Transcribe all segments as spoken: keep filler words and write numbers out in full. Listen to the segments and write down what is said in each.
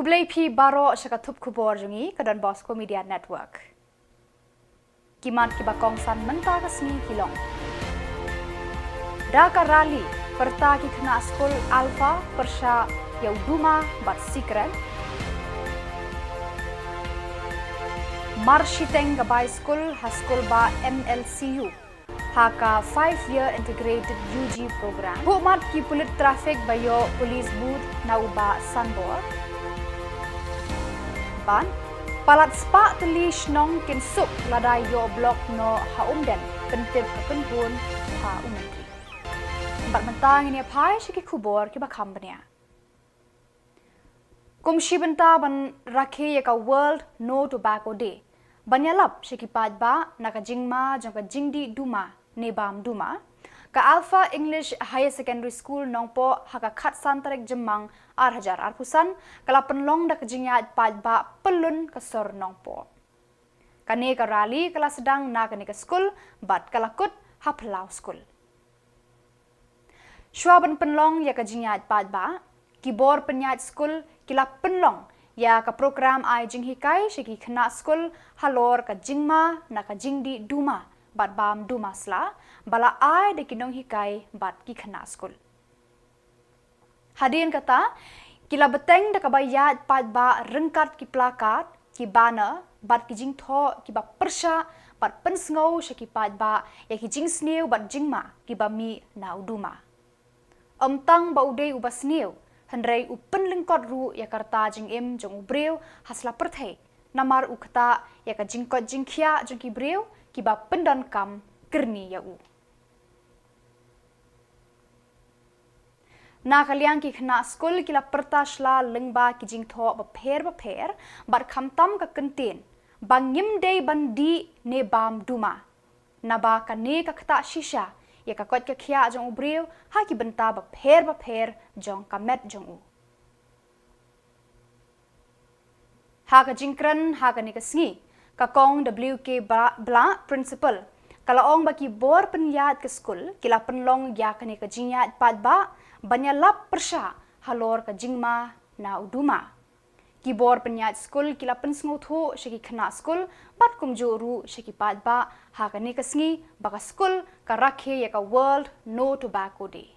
Khublei phi baroh sha ka thup khubor jong ngi ka Don Bosco Media Network. Ki mat kiba kongsan mynta ka sngi ki long: da ka rally, pyrta ki khynnah skul Alpha pyrshah ïa u duma bad sikren. Mar shiteng ka bai skul ha skul bah M L C U ha ka five year integrated U G program. Buh mat ki pulit traffic ba ïoh police booth na u bah Sanbor. Bad palat spah tylli shnong kin suk lada ïoh block noh ha Umden, pyntip ka kynhun ha u Myntri. Bad mynta ngin ïa phai sha ki khubor kiba kham bniah. Kum shi bynta ban rakhe ïa ka World No Tobacco Day, ban ïalap sha ki paidbah na ka jingma jong ka jingdih duma ne bam duma, ka Alpha English Higher Secondary School Nongpoh ha ka khatsan tarik Jymmang ar hajar arphew san ka la pynlong da ka jingïaid paidbah Pyllun ka sor Nongpoh. Kane ka rally ka la sdang na kane ka skul bad ka la kut ha phyllaw skul. Shuwa ban pynlong ïa ka jingïaid paidbah, ki bor pynïaid skul ki la pynlong ïa ka program ai jinghikai sha ki khynnah skul halor ka jingma na ka jingdih duma bad bam duma sla, ba la ai da ki nonghikai bad ki khynnah skul. Hadien kata, ki la bteng da kaba ïaid paidbah ryngkat ki plakat, ki banner bad ki jingthoh kiba pyrshah bad pynsngew sha ki paidbah ïa ki jingsniew bad jingma kiba mih na u duma. Ym tang ba u dei uba sniew, hynrei u pynlyngkot ruh ïa ka rta jingim jong u briew ha sla pyrthei, namar u ktah ïa ka jingkoit jingkhiah jong ki briew kiba pyndonkam kyrni ïa u. Na ka liang ki khynnah skul ki la pyrta shla lyngba ki jingthoh bapher bapher bad khamtam ka kyntien ba ngim dei ban dih ne bam duma, naba kane ka ktah shisha ïa ka koit ka khiah jong u briew ha ki bynta bapher bapher jong ka met jong u. Ha ka jingkren ha kane ka sngi, ka Kong W K Bla-, Blah, Principal, ka la ong ba ki bor pynïaid ka skul ki la pynlong ïa kane ka jingïaid paidbah ban ïalap pyrshah halor ka jingma na u duma. Ki bor pynïaid skul ki la pynsngewthuh sha ki khynnah skul bad kumjuh ruh sha ki paidbah ha kane ka sngi ba ka skul ka rakhe ïa ka World No Tobacco Day.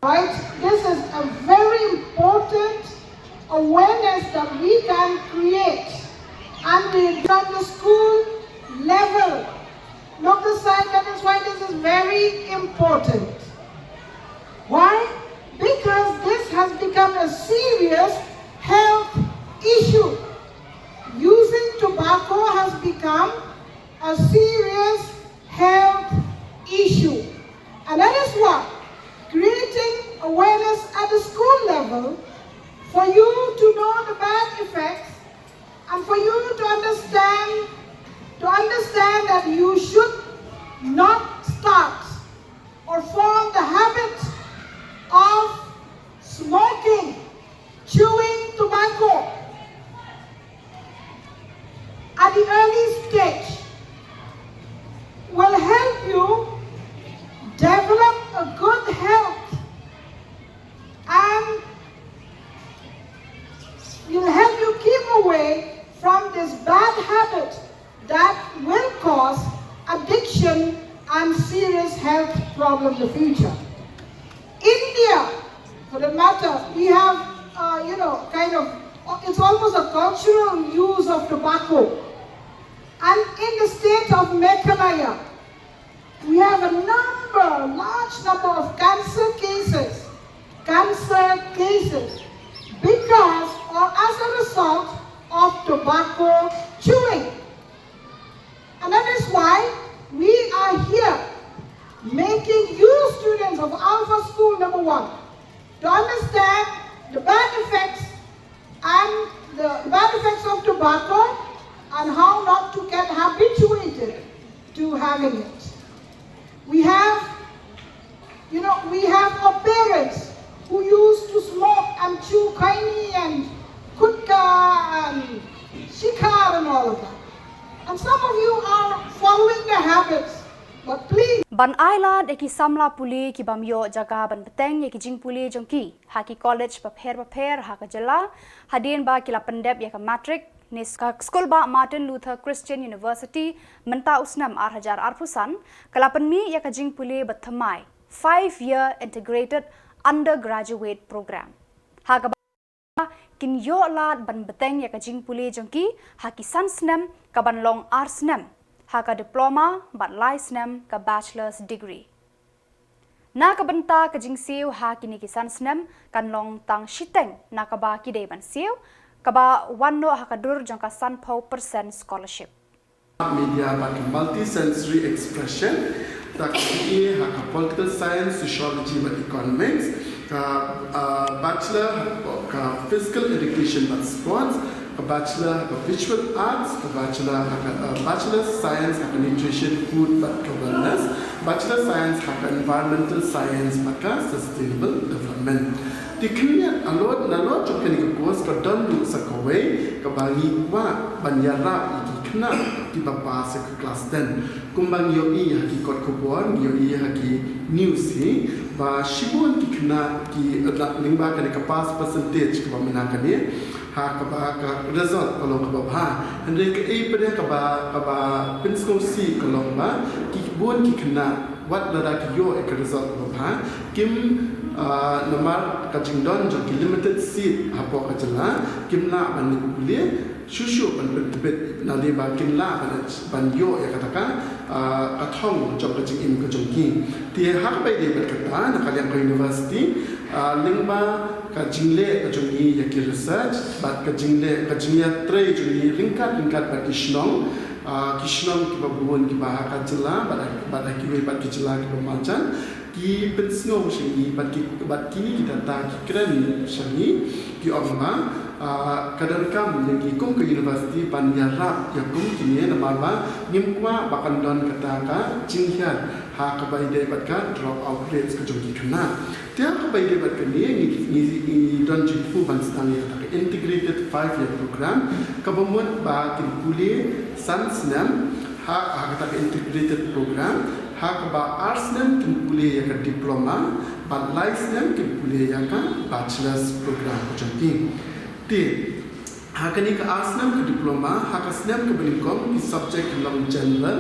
Right? This is a very important awareness that we can create, and we, from the school level. Look the side, that is why this is very important. Why? Because this has become a serious health issue. Using tobacco has become a serious health issue. And that is why creating awareness at the school level for you to know the bad effects and for you to understand, to understand that you should not start or form the habit of smoking, chewing tobacco at the early stage will help you develop a good health and will help you keep away from this bad habit that will cause addiction and serious health problem in the future. India, for that matter, we have, uh, you know, kind of, it's almost a cultural use of tobacco. And in the state of Meghalaya, we have a number, large number of cancer cases, cancer cases, because or as a result of tobacco chewing. And that is why we are here making you students of Alpha School number one to understand the bad effects and the bad effects of tobacco and how not to get habituated to having it. We have, you know, we have our parents who used to smoke and chew khaini and gutka and shikhar and all of that. And some of you are following the habits, but please. Ban ailad ïa ki samla pule ki bym ïoh jaka ban bteng ïa ki jingpule jong ki ha ki college bapher bapher ha ka jylla, hadien ba ki la pyndep ïa ka matric, ne ka skul bah Martin Luther Christian University mynta u snem ar hajar arphew san ka la pynmih ïa ka jingpule ba thymmai, five year integrated undergraduate program, ha kaba kin ïoh lad ban bteng ïa ka jingpule jong ki ha ki san snem, ka ban long ar snem ha ka diploma bad lai snem ka bachelor's degree. Na ka bynta ka jingsiew ha kine ki san snem kan long tang shiteng na kaba ki dei ban siew, kaba wan noh ha ka dur jong ka sanphew percent scholarship. Media bad ka multisensory expression, da ka B A ha ka political science, sociology bad economics, ka ah, bachelor ha ka physical education bad sports, ka bachelor ha ka visual arts, ka bachelor ha ka ah, bachelor science ha ka nutrition, food bad ka wellness, bachelor science ha ka environmental science bad ka sustainable development. Te khyndiat halor nalor jong kane ka course ka don ruh sa kawei kaba ngi kwah ban ïarap ïa ki khynnah kiba pass ïa ka class ten. Kumba ngi ïohi ha ki kot khubor, ngi ïohi ha ki news hi, ba shibun ki khynnah ki, lyngba kane ka pass percentage kaba mynta kane, ha kaba ka result ka long kaba bha. Hynrei kaei pat kaba, kaba pynsngewsih ka long ba ki bun ki khynnah wat lada ki ïoh ïa ka result kaba bha, kim, ah, namar ka jingdon jong ki limited seat hapoh ka jylla, kim lah ban leit pule, shuh shuh ban pyntbit, na dei ba kin lah ban, ban ïoh ïa kata ka, ah, ka thong jong ka jingim ka jong ki. Te ha kaba ïadei bad kata, na ka liang ka university, ah, lyngba ka jingleh ka jong ngi ïa ki research bad ka jingleh, ka jingïatrei jong ngi ryngkat ryngkat bad ki shnong, ah, ki shnong kiba bun kiba ha ka jylla bad, bad ha kiwei pat ki jylla kiba marjan, ki pynsngew sha ngi bad ki, bad kine ki data ki kren sha ngi, ki ong ba, ah, ka donkam ïa ngi kum ka university ban ïarap ïa kum kine namar ba ngim kwah ba kan don kata ka jinghiar ha kaba ïadei bad ka drop out rates ka jong ki khynnah. Te ha kaba ïadei bad kane ngi, ngi, ngi don jingthmu ban sdang ïa kata ka integrated five year program kaba mut ba kin pule san snem ha, ha kata ka integrated program, ha kaba ar snem kin pule ïa ka diploma bad lai snem kin pule ïa ka bachelor's program ka jong ki. Te ha kane ka ar snem ka diploma, ha ka snem kaba nyngkong ki subject ki long general,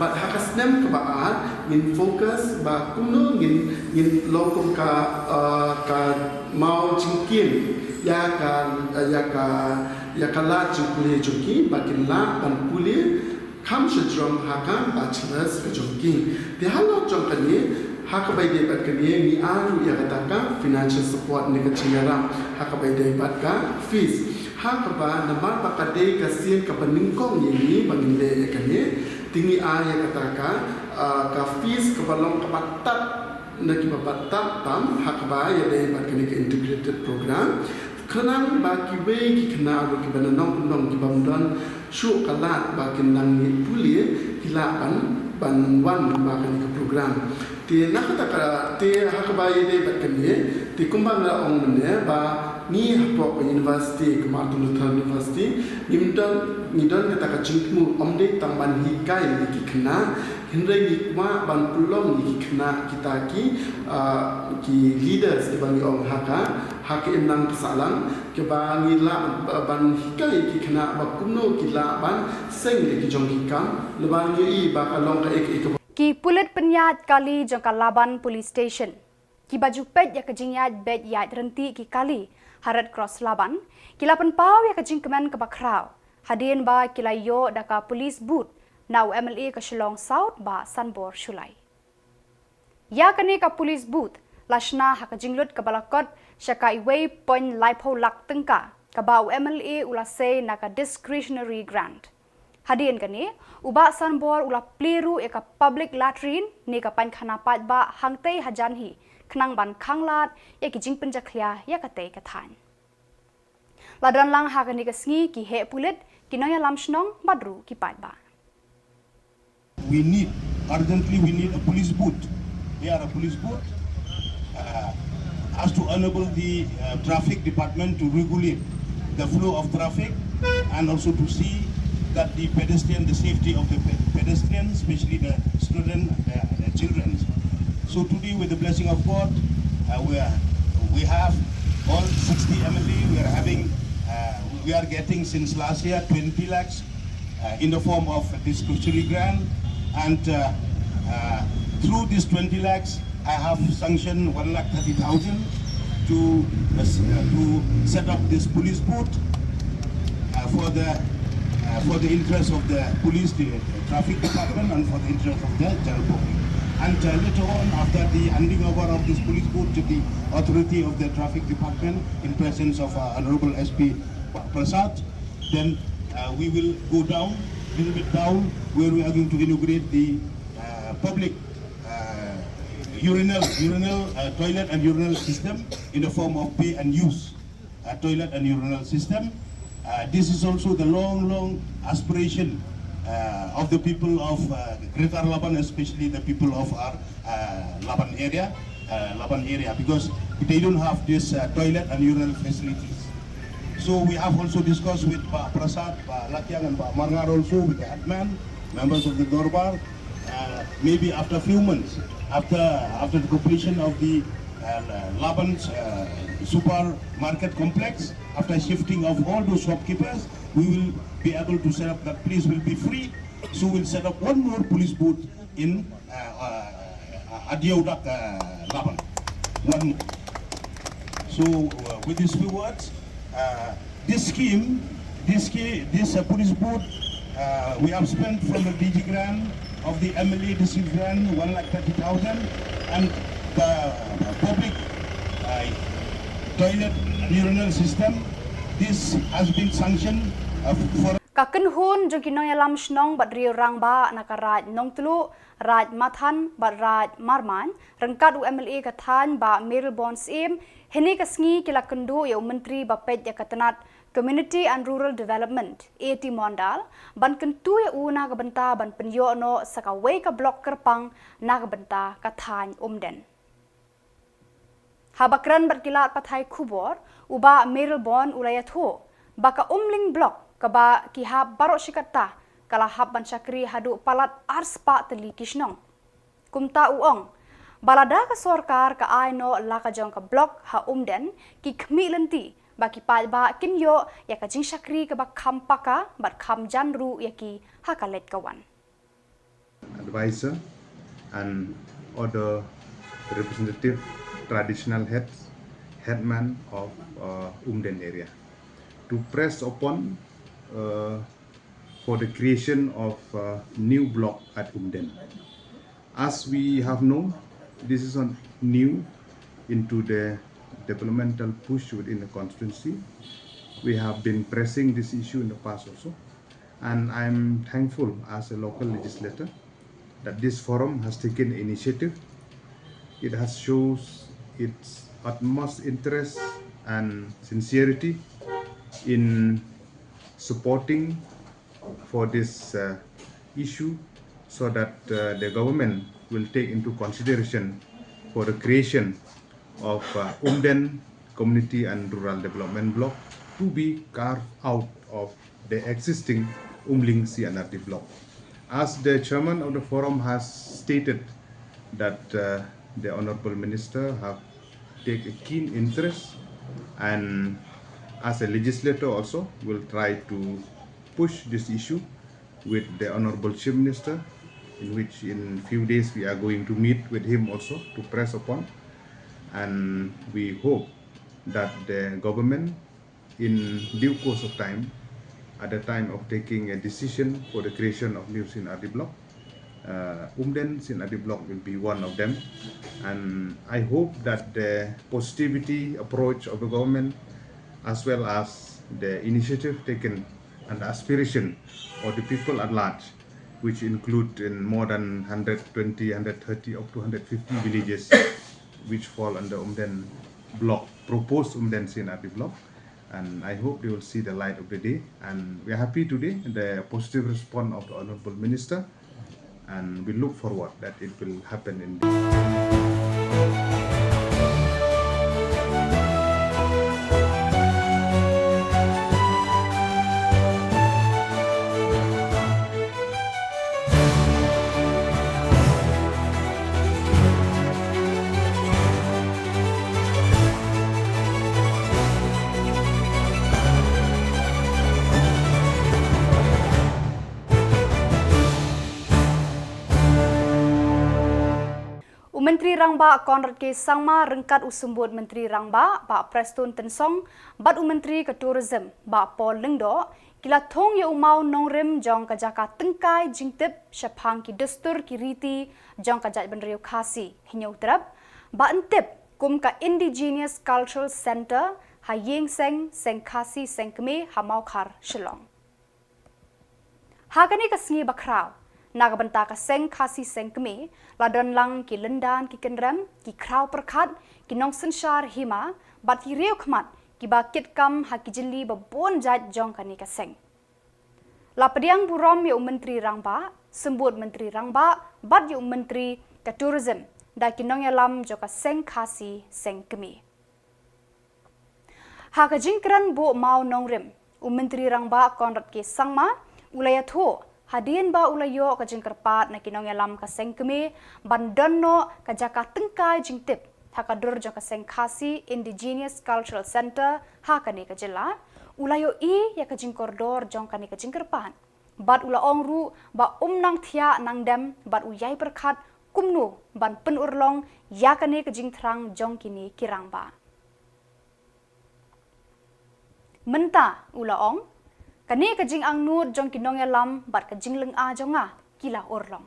bad ha ka snem kaba ar ngin focus ba kumno ngin, ngin long kum ka, ah, ka maw jingkieng ïa ka, ïa ka, ïa ka lad jingpule jong ki ba kin lah ban pule kham shajrong ha ka bachelor's ka jong ki. Te halor jong kane, ha kaba ïadei bad kane ngi ai ruh ïa kata ka financial support ne ka jingïarap ha kaba ïadei bad ka fees. Ha kaba namar ba ka dei ka sien kaba nyngkong ïa ngi ba ngin leh ïa kane, te ngi ai ïa kata ka, ah, ka fees kaba long kaba tad na kiba bad tam tam ha kaba ïadei bad kane ka integrated program. Khnang ba kiwei ki khynnah ruh kiba na nongkyndong kibym don shuh ka lad ba kin nang leit pule ki lah ban, ban wan lyngba kane ka program. Te na kata ka, te ha kaba ïadei bad kane, te kumba nga la ong mynne ba ngi hapoh ka university, ka Martin Luther University, ngim don, ngi don kata ka jingthmu ym dei tang ban hikai ïa ki khynnah, hynrei ngi kwah ban pynlong ïa ki khynnah kita ki, ah, ki leaders kiba ngi ong ha ka, ha ka imlang ka sahlang, kiba ngi lah ban hikai ïa ki khynnah ba kumno ki lah ban seng ïa ki jong ki kam, lyngba ngi ïohi ba ka long kaei kaei kaba. Ki pulit pynïaid kali jong ka Laban Police Station, kiba ju peit ïa ka jingïaid beit ïaid ryntih ki kali ha Red Cross Laban, ki la pynpaw ïa ka jingkmen kaba khraw hadien ba ki la ïoh da ka police booth na u M L A ka Shillong South Bah Sanbor Shullai. Ïa kane ka police booth la shna ha ka jinglut kaba la kot sha ka uwei point laiphew lak tyngka kaba u M L A u la sei na ka discretionary grant. Hadien kane, u Bah Sanbor u la plie ruh ïa ka public latrine ne ka painkhana paidbah hangtei hajan hi, khnang ban khanglad ïa ki jingpynjakhlia ïa katei ka thaiñ. La don lang ha kane ka sngi ki heh pulit, ki nongïalam shnong bad ruh ki paidbah. We need, urgently we need a police booth. Here a police booth, uh, as to enable the, uh, traffic department to regulate the flow of traffic and also to see that the pedestrian, the safety of the pe-, pedestrians, especially the student, the, the children. So today, with the blessing of God, uh, we are, we have all sixty M L A. We are having, uh, we are getting since last year twenty lakhs uh, in the form of discretionary grant, and uh, uh, through this twenty lakhs, I have sanctioned one lakh thirty thousand to uh, s- uh, to set up this police booth uh, for the uh, for the interest of the police, the traffic department, and for the interest of the general public. And uh, later on, after the handing over of this police booth to the authority of the traffic department in presence of uh, Honorable S P Prasad, then uh, we will go down, little bit down, where we are going to inaugurate the uh, public uh, urinal, urinal uh, toilet and urinal system in the form of pay and use uh, toilet and urinal system. Uh, this is also the long, long aspiration uh, of the people of uh, Greater Laban, especially the people of our uh, Laban area, uh, Laban area, because they don't have this uh, toilet and urinal facilities. So we have also discussed with Pak Prasad, Pak Lakiang, and Pak Marngar also, with the headman, members of the Dorbar. Uh, maybe after a few months, after after the completion of the uh, Laban's uh, supermarket complex, after shifting of all those shopkeepers, we will be able to set up, that place will be free. So we'll set up one more police booth in uh, uh, uh, Adiaudak uh, Laban. One more. So uh, with these few words, uh, this scheme, this scheme, this uh, police booth, uh, we have spent from the D G grant of the M L A district grant one lakh thirty thousand, and the uh, public uh, toilet urinal system. This has been sanctioned uh, for Ka kynhun jong ki nongïalam shnong bad riew rangbah na ka Raid Nongtluh, Raid Mathan bad Raid Marmain, ryngkat u M L A ka thaiñ Bah Mayralborn Syiem, hynne ka sngi ki la kynduh ïa u Myntri ba peit ïa ka tnat Community and Rural Development, A T Mondal, ban kyntu ïa u na ka bynta ban pynïoh noh sa kawei ka block kyrpang na ka bynta ka thaiñ Umden. Haba kren bad ki lad pathai khubor, u Bah Mayralborn u la ïathuh ba ka Umling Block kaba ki hap baroh shi katta ka la hap ban shakri haduh palat arspah tylli ki shnong. Kumta u ong ba lada ka sorkar ka ai noh la ka jong ka block ha Umden, ki khmih lynti ba ki paidbah kin ïoh ïa ka jingshakri kaba kham paka bad kham jan ruh ïa ki ha ka leit ka wan. Advisor and other representative traditional heads, headman of uh, Umden area to press upon uh, for the creation of uh, new block at Umden. As we have known, this is a new into the developmental push within the constituency. We have been pressing this issue in the past also. And I'm thankful as a local legislator that this forum has taken initiative. It has shows its utmost interest and sincerity in supporting for this uh, issue so that uh, the government will take into consideration for the creation of uh, Umden Community and Rural Development Block to be carved out of the existing Umling C and R D block. As the chairman of the forum has stated that uh, the Honorable Minister have take a keen interest, and as a legislator also will try to push this issue with the Honorable Chief Minister, in which in few days we are going to meet with him also to press upon, and we hope that the government in due course of time, at the time of taking a decision for the creation of new C and R D block, uh, Umden C and R D block will be one of them. And I hope that the positivity approach of the government, as well as the initiative taken and the aspiration of the people at large, which include in more than one hundred twenty, one hundred thirty, up to one hundred fifty villages which fall under Umden block, proposed Umden C and R D block. And I hope they will see the light of the day. And we are happy today, the positive response of the Honorable Minister. And we look forward that it will happen in Rangbah Conrad K Sangma ryngkat u Symbud Myntri Rangbah Bah Prestone Tynsong bad u Myntri ka Tourism Bah Paul Lyngdoh ki la thung ïa u maw nongrim jong ka jaka tyngkai jingtip shaphang ki dustur ki riti jong ka jaitbynriew Khasi Hynñiewtrep ba yn tip kum ka Indigenous Cultural Centre ha Ïing Seng, Seng Khasi Seng Kmie ha Mawkhar, Shillong. Ha kane ka sngi bakhraw, na ka bynta ka Seng Khasi Seng Kmie, la don lang ki lyndan ki kynrem, ki khraw pyrkhat, ki nongsynshar hima bad ki riewkhmat kiba kit kam ha ki jylli ba bun jait jong kane ka seng. La pdiang burom ïa u Myntri Rangbah, Symbud Myntri Rangbah bad ïa u Myntri ka Tourism da ki nongïalam jong ka Seng Khasi Seng Kmie. Ha ka jingkren buh maw nongrim, u Myntri Rangbah Conrad K Sangma u la ïathuh hadien ba u la ïoh ka jingkyrpad na ki nongïalam ka Seng Kmie ban don noh ka jaka tyngkai jingtip ha ka dur jong ka Seng Khasi Indigenous Cultural Centre ha kane ka jylla, u la ïohi ïa ka jingkordor jong kane ka jingkyrpad bad u la ong ruh ba um nang thiah nang dem bad u ïai pyrkhat kumno ban pynurlong ïa kane ka jingthrang jong kine ki rangbah. Mynta, u la ong, kane ka jingangnud jong ki nongïalam bad ka jinglynga jong nga ki la urlong.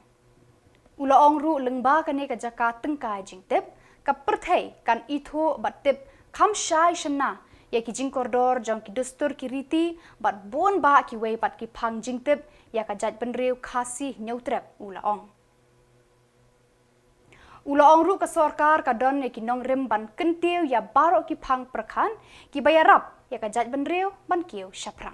U la ong ruh lyngba kane ka jaka tyngkai jingtip, ka pyrthei kan ithuh bad tip kham shai shynna ïa ki jingkordor jong ki dustur ki riti bad bun bah kiwei pat ki phang jingtip ïa ka jaitbynriew Khasi Hynñiewtrep, u la ong. U la ong ruh ka sorkar ka don ïa ki nongrim ban kyntiew ïa baroh ki phang pyrkhat kiba ïarap ïa ka jaitbynriew ban kiew shaphrang.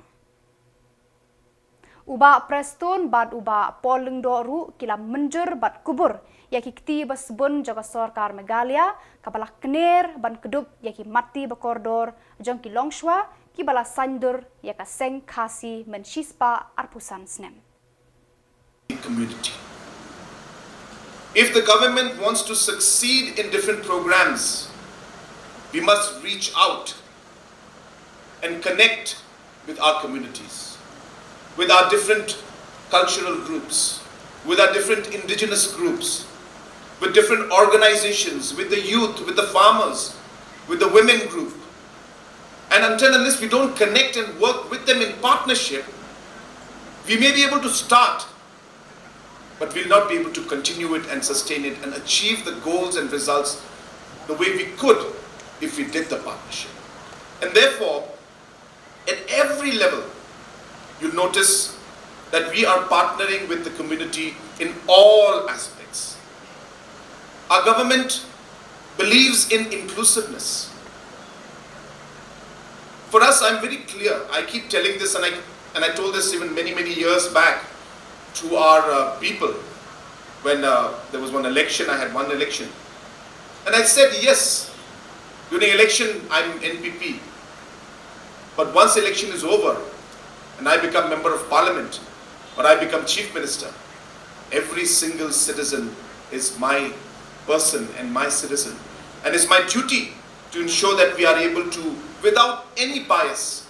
U Bah Prestone bad u Bah Paul Lyngdoh ruh ki la mynjur bad kubur ïa ki kti ba sbun jong ka sorkar Meghalaya kaba la kner ban kdup ïa ki matti ba kordor jong ki longshuwa kiba la saindur ïa ka Seng Khasi mynshiphew arphew san snem. Community. If the government wants to succeed in different programs, we must reach out and connect with our communities, with our different cultural groups, with our different indigenous groups, with different organizations, with the youth, with the farmers, with the women group. And until unless we don't connect and work with them in partnership, we may be able to start, but we'll not be able to continue it and sustain it and achieve the goals and results the way we could if we did the partnership. And therefore, at every level, you'll notice that we are partnering with the community in all aspects. Our government believes in inclusiveness. For us, I'm very clear. I keep telling this, and I, and I told this even many, many years back to our uh, people when uh, there was one election, I had one election. And I said, yes, during election, I'm N P P. But once election is over and I become member of parliament or I become chief minister, every single citizen is my person and my citizen. And it's my duty to ensure that we are able to, without any bias,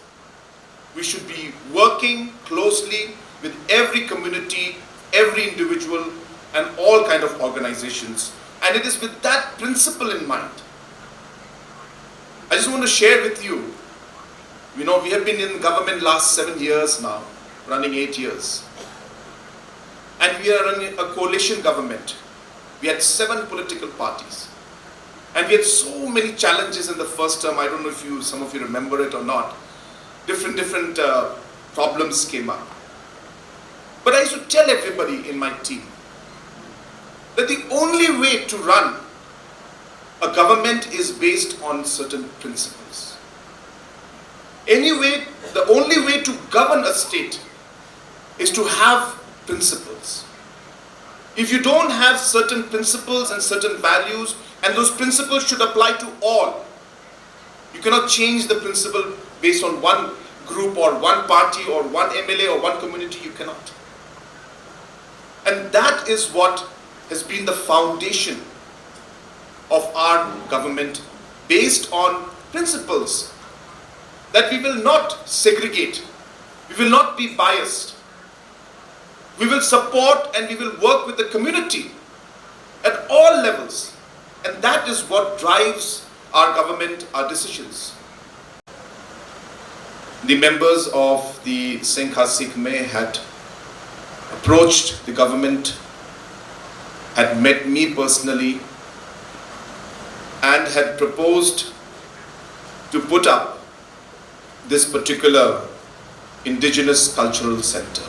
we should be working closely with every community, every individual, and all kind of organizations. And it is with that principle in mind. I just want to share with you, you know, we have been in government last seven years now, running eight years. And we are running a coalition government. We had seven political parties. And we had so many challenges in the first term. I don't know if you, some of you remember it or not. Different, different uh, problems came up. But I used to tell everybody in my team that the only way to run a government is based on certain principles. Anyway, the only way to govern a state is to have principles. If you don't have certain principles and certain values, and those principles should apply to all, you cannot change the principle based on one group or one party or one M L A or one community, you cannot. And that is what has been the foundation of our government, based on principles that we will not segregate, we will not be biased, we will support and we will work with the community at all levels. And that is what drives our government, our decisions. The members of the Sengkang Sikme had approached the government, had met me personally, and had proposed to put up this particular indigenous cultural center.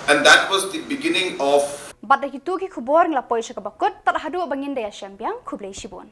And that was the beginning of. Bad da kitu ki khubor ngi la poi sha kaba kut, tad haduh ba ngin da ïashem biang, khublei shibun.